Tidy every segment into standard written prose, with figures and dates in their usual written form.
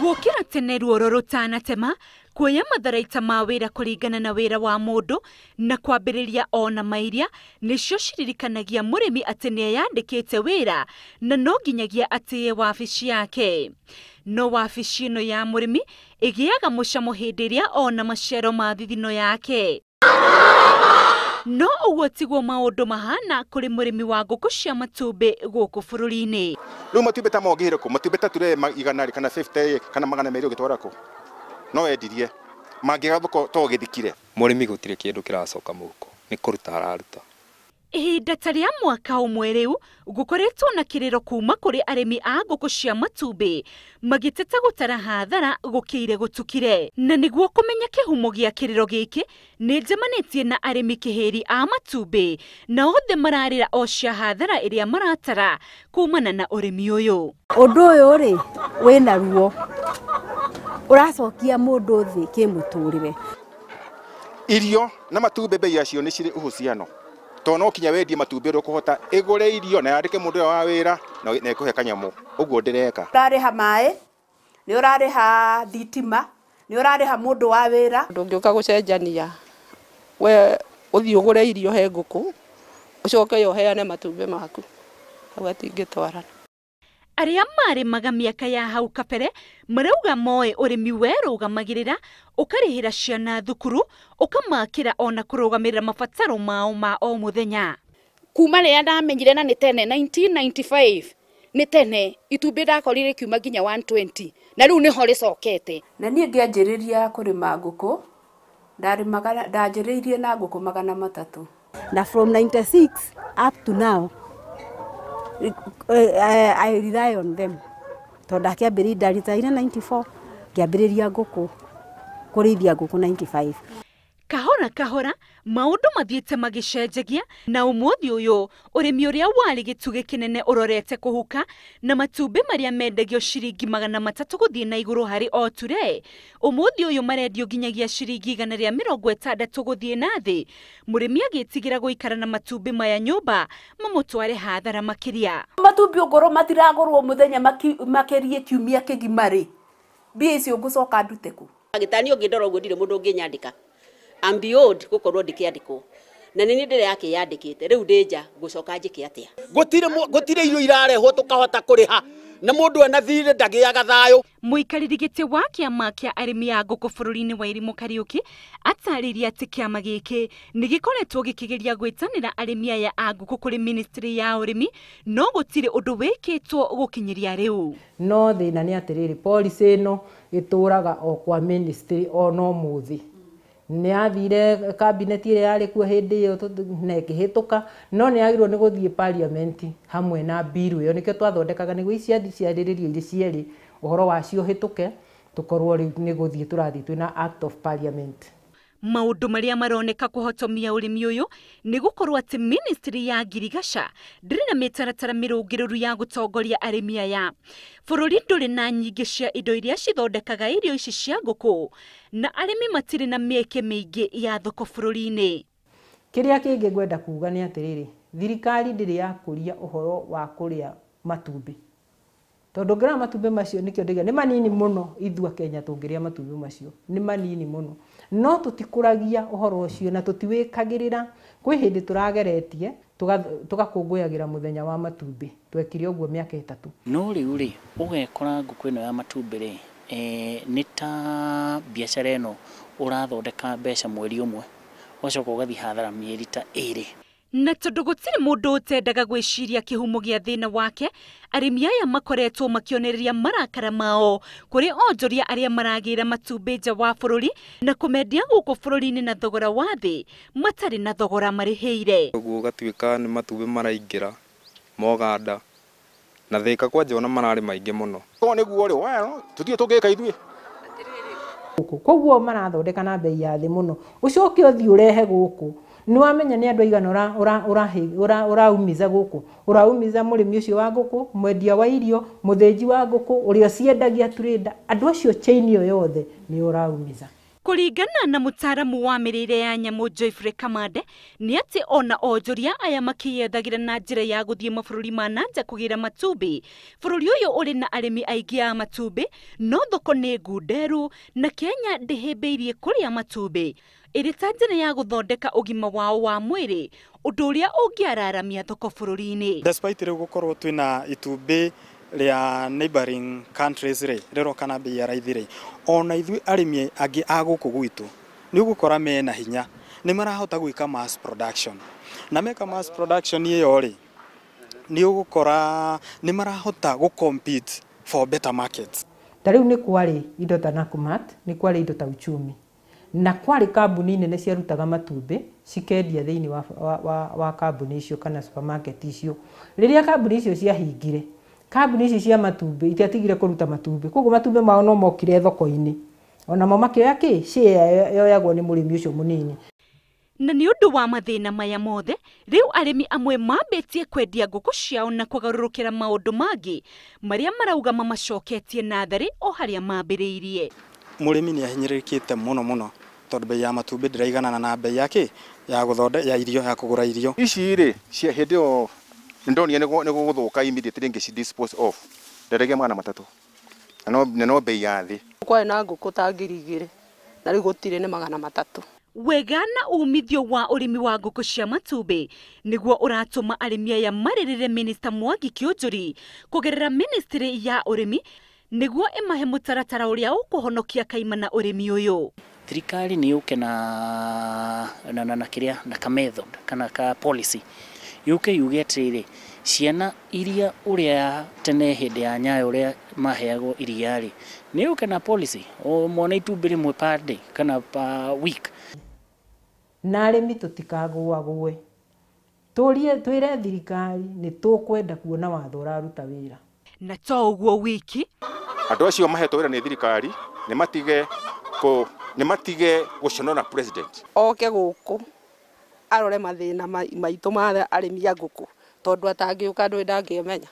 Gũkĩra tene ruoro rũtanatema, kuoya matharaita ma wĩra kũringana na wĩra wa mũndũ na kwambĩrĩria ona mairia nĩcio ciririkanagia mũrĩmi atĩ nĩeyandĩkĩte wĩra na no nginyagia atĩe wabici yake. No wabici ĩno ya mũrĩmi ĩgĩaga mũcamo hĩndĩ ĩrĩa ona maciaro ma thithino yake. No ũguo tiguo maũndũ mahana kũrĩ mũrĩmi wa ngũkũ cia matumbĩ gũkũ bũrũri-inĩ. Rĩu matumbĩ ta mongĩhĩre kũ? Matumbĩ ta ture 100 kana 50 kana 200 ũgĩtwara kũ? No wendirie. Mangĩaga thoko to gĩthikire. Mũrĩmi gũtirĩ kĩndũ kĩracoka mũhuko, nĩ kũruta araruta. Ihinda ta rĩa mwaka ũmwe rĩu gũkoretwo na kĩrĩro kuma kũrĩ arĩmi a ngũkũ cia matumbĩ magĩteta gũtara hathara gũkĩire gũtukire. Na nĩguo kũmenya kĩhumo gĩa kĩrĩro gĩkĩ nĩ njemanĩtie na arĩmi kĩhĩri a matumbĩ na othe mararĩra o cia hathara ĩrĩa maratara kumana na ũrĩmi ũyũ. Ũndũ ũyũ rĩ wĩna ruo, ũracokia mũndũ thĩ kĩmũtũrĩre. Irio na matumbĩ bei yacio nĩ cirĩ uhusiano. Tondũ no kinya wendie matumbĩ ũrĩa ũkũhota ĩgũre irio na yandĩke mũndũ ũrĩa wa wĩra na ĩkũhe kanyamũ ũguo ndĩreka. Ũrarĩha maĩ, nĩ ũrarĩha thitima, nĩ ũrarĩha mũndũ wa wĩra. Ndũngĩũka gũcenjania we ũthiĩ ũgũre irio he ngũkũ ũcoke ũheane matumbĩ maku, hau hatingĩtwarana. Arĩa marĩmaga mĩaka ya hau kabere marauga moĩ ũrĩmi werũgamagĩrĩra, ũkarĩhĩra ciana thukuru, ũkamakĩra ona kũrũgamĩrĩra mabataro mao ma o mũthenya. Kuma rĩrĩa ndamenyire na nĩ tene 1995 nĩ tene itumbĩ ndakorire rĩkiuma nginya 120 na rĩu nĩho rĩcokete. Na niĩ ngĩanjĩrĩria kũrĩma ngũkũ, ndarĩmaga ndanjĩrĩirie na ngũkũ 300. Na from 96 up to now I rely on them. Tondũ ndakĩambĩrĩria ndaritaire 94 ngĩambĩrĩria ngũkũ kũrĩithia ngũkũ 95. Kahora kahora maũndũ mathiĩte magĩcenjagia na ũmũthĩ ũyũ ũrĩmi ũrĩa warĩ gĩtugĩ kĩnene ũrorete kũhuka na matumbĩ marĩa mendagio ciringi 300 gũthiĩ na igũrũ harĩ o ture. Ũmũthĩ ũyũ marendio nginyagia ciringi 160 gũthiĩ na thĩ. Mũrĩmi agĩtigĩra gũikara na matumbĩ maya nyũmba mamũtware hathara makĩria. Matumbĩ ongorwo matiragũrwo mũthenya makĩrie kiumia kĩgima rĩ, mbia icio ngũcoka ndute kũ? Agĩtani ũngĩndora ũguo ndirĩ mũndũ ũngĩnyandĩka. I'm beyond gũkorwo ndikĩandĩkwo na nĩ niĩ ndĩrakĩyandĩkĩte rĩu ndĩ nja ngũcoka njĩke atĩa? Gũtirĩ irio irarehwo tũkahota kũrĩha na mũndũ ena thirĩ ndagĩaga thayũ. Mũikarĩri gĩtĩ wa kĩama kĩa arĩmi a ngũkũ bũrũri-inĩ wa Irimũ Kariũki atarĩirie atĩ kĩama gĩkĩ nĩ gĩkoretwo gĩkĩgeria gwĩtanĩra arĩmi aya a ngũkũ kũrĩ ministry ya ũrĩmi no gũtirĩ ũndũ wĩkĩtwo gũkinyĩria rĩu. No thĩna nĩ atĩrĩrĩ, policy ĩno ĩtũraga o kwa ministry o no mũthĩ. Nĩ yathire cabinet ĩrĩa yarĩ kuo hĩndĩ ĩyo na ĩkĩhĩtũka, no nĩ yagĩrĩirwo nĩ gũthiĩ parliament hamwe na bill ĩyo. Nĩkĩo twathondekaga nĩguo ici ciarĩrĩrio irĩ cierĩ ũhoro wacio ũhĩtũke, tũkorwo rĩu nĩ gũthiĩ tũrathiĩ twĩna act of parliament. Maũndũ marĩa maroneka kũhotomia ũrĩmi ũyũ nĩ gũkorwo atĩ ministry ya ngirigaca ndĩrĩ na mĩtaratara mĩrũngĩrĩru ya gũtongoria arĩmi aya. Bũrũri ndũrĩ na nyingĩ cia indo iria cithondekaga irio ici cia ngũkũ na arĩmi matirĩ na mĩeke mĩingĩ ya thoko bũrũri-inĩ. Kĩrĩa kĩngĩ ngwenda kuga nĩ atĩrĩrĩ, thirikari ndĩrĩ yakũria ũhoro wa kũrĩa matumbĩ. Tondũ ũngĩrora matumbĩ macio nĩkĩo ndĩga nĩ manini mũno ithuĩ Kenya tũngĩrĩa matumbĩ macio nĩ manini mũno, no tũtikũragia ũhoro ũcio na tũtiwĩkagĩrĩra. Kwĩ hĩndĩ tũrageretie tũgakũngũyagĩra mũthenya wa matumbĩ, twekire ũguo mĩaka 3. No rĩu rĩ ũgekora ngũkũ ĩno ya matumbĩ rĩ nĩ ta biacara ĩno ũrathondeka mbeca mweri ũmwe ũgacoka ũgathiĩ hathara mĩeri ta 2. Na tondũ gũtirĩ mũndũ ũtendaga gwĩciria kĩhumo gĩa thĩna wake, arĩmi aya makoretwo makĩonereria marakara mao kũrĩ onjoria arĩa maragĩra matumbĩ nja wa bũrũri na kũmendia gũkũ bũrũri-inĩ na thogora wa thĩ matarĩ na thogora marĩhĩire. Ũguo ũgatuĩka nĩ matumbĩ maraingĩra Moganda na Thĩka kwanja ona mararĩ maingĩ mũno. Korwo nĩguo rĩ, well, tũtirĩ tũngĩka ithuĩ. Koguo marathondeka na bei ya thĩ mũno, ũcoke ũthiĩ ũrehe gũkũ nĩ wamenya nĩ andũ aigana ũraumiza gũkũ, ũraumiza mũrĩmi ũcio wa ngũkũ, mwendia wa irio, mũthĩnji wa ngũkũ, ũrĩa ũciendagia trader, andũ acio chain ĩyo yothe nĩ ũraumiza. Kũringana na mũtaaramu wa mĩrĩre ya nyamũ Geoffrey Kamande nĩ atĩ ona onjoria aya makĩyethagĩra na njĩra ya gũthiĩ mabũrũri ma na nja kũgĩra matumbĩ, bũrũri ũyũ ũrĩ na arĩmi aingĩ a matumbĩ no thoko nĩ ngunderu na Kenya ndĩhĩmbĩirie kũrĩa matumbĩ ĩrĩ ta njĩra ya gũthondeka ũgima wao wa mwĩrĩ, ũndũ ũrĩa ũngĩararamia thoko bũrũri-inĩ. Despite rĩu gũkorwo twĩna itumbĩ rĩa neighboring countries rĩ rĩroka na bei ya raithi rĩ, ona ithuĩ arĩmi angĩ a gũkũ gwitũ nĩ ũgũkora mena hinya nĩ marahota gwĩka mass production, na meka mass production ĩyo rĩ nĩ ũgũkora nĩ marahota gũ compete for better markets. Ta rĩu nĩ kwarĩ indo ta Nakumatt, nĩ kwarĩ indo ta Uchumi, na kwarĩ kambuni nene ciarutaga matumbĩ cikendia thĩinĩ wa kambuni icio kana supermarket icio. Rĩrĩa kambuni icio ciahingire, kambuni ici cia matumbĩ itiatigire kũruta matumbĩ, koguo matumbĩ mao no mokire thoko-inĩ, onamo makĩoya kĩ share yoyagwo nĩ mũrĩmi ũcio mũnini. Na nĩ ũndũ wa mathĩna maya mothe, rĩu arĩmi amwe mambĩtie kwendia ngũkũ ciao na kũgarũrũkĩra maũndũ mangĩ marĩa marauga mamacoketie natharĩ o harĩa mambĩrĩirie. Mũrĩmi nĩ ahinyĩrĩrĩkĩte mũno mũno tondũ bei ya matumbĩ ndĩraiganana na bei ya kĩ ya gũthonde ya irio ya kũgũra irio. Ici rĩ cia hĩndĩ ĩyo nĩndonire nĩ gũgũthũka immediately ngĩci dispose off nderege 300 na no bei ya thĩ. Kwarĩ na ngũkũ ta 2,000 na rĩu gũtirĩ nĩ 300. Wega na umithio wa ũrĩmi wa ngũkũ cia matumbĩ nĩguo ũratũma arĩmi aya marĩrĩre Minister Mwangi Kĩũnjũri kũgerera ministry ya ũrĩmi nĩguo ĩmahe mũtaratara ũrĩa ũkũhonokia kaimana ũrĩmi ũyũ. Thirikari nĩ yũke na kĩrĩa na ka method kana ka policy yũke yuge atĩrĩrĩ, ciana iria ũrĩa tene hĩndĩ ya Nyayo ũrĩa maheagwo iria rĩ, nĩ yũke na policy o mwana itumbĩ rĩmwe per day kana per week. Na arĩmi tũtikagũagũe, tũrie twĩre thirikari nĩ tũkwenda kuona watho ũraruta wĩra. Na to ũguo wiki, andũ acio mahetwo wĩra nĩ thirikari nĩ matige gũconora president oke gũkũ arore mathĩna maitũ ma arĩmi a ngũkũ tondũ atangĩũka ndũĩ ndangĩmenya.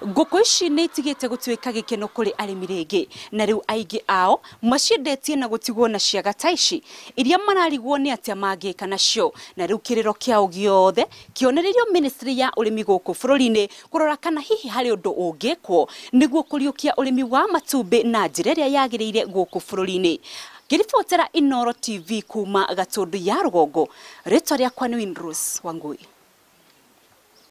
Ngũkũ ici nĩ itigĩte gũtuĩka gĩkeno kũrĩ arĩmi rĩngĩ, na rĩu aingĩ ao maciendetie na gũtigwo na ciaga ta ici iria mararigwo nĩ atĩa mangĩka nacio. Na rĩu kĩrĩro kĩao gĩothe kĩonereirio ministry ya ũrĩmi gũkũ bũrũri-inĩ kũrora kana hihi harĩ ũndũ ũngĩkwo nĩguo kũriũkia ũrĩmi wa matumbĩ na njĩra ĩrĩa yagĩrĩire gũkũ bũrũri-inĩ. Ngĩribotera Inooro TV kuma Gatũndũ ya rũgongo, rĩtwa rĩakwa nĩ Winrose Wangui.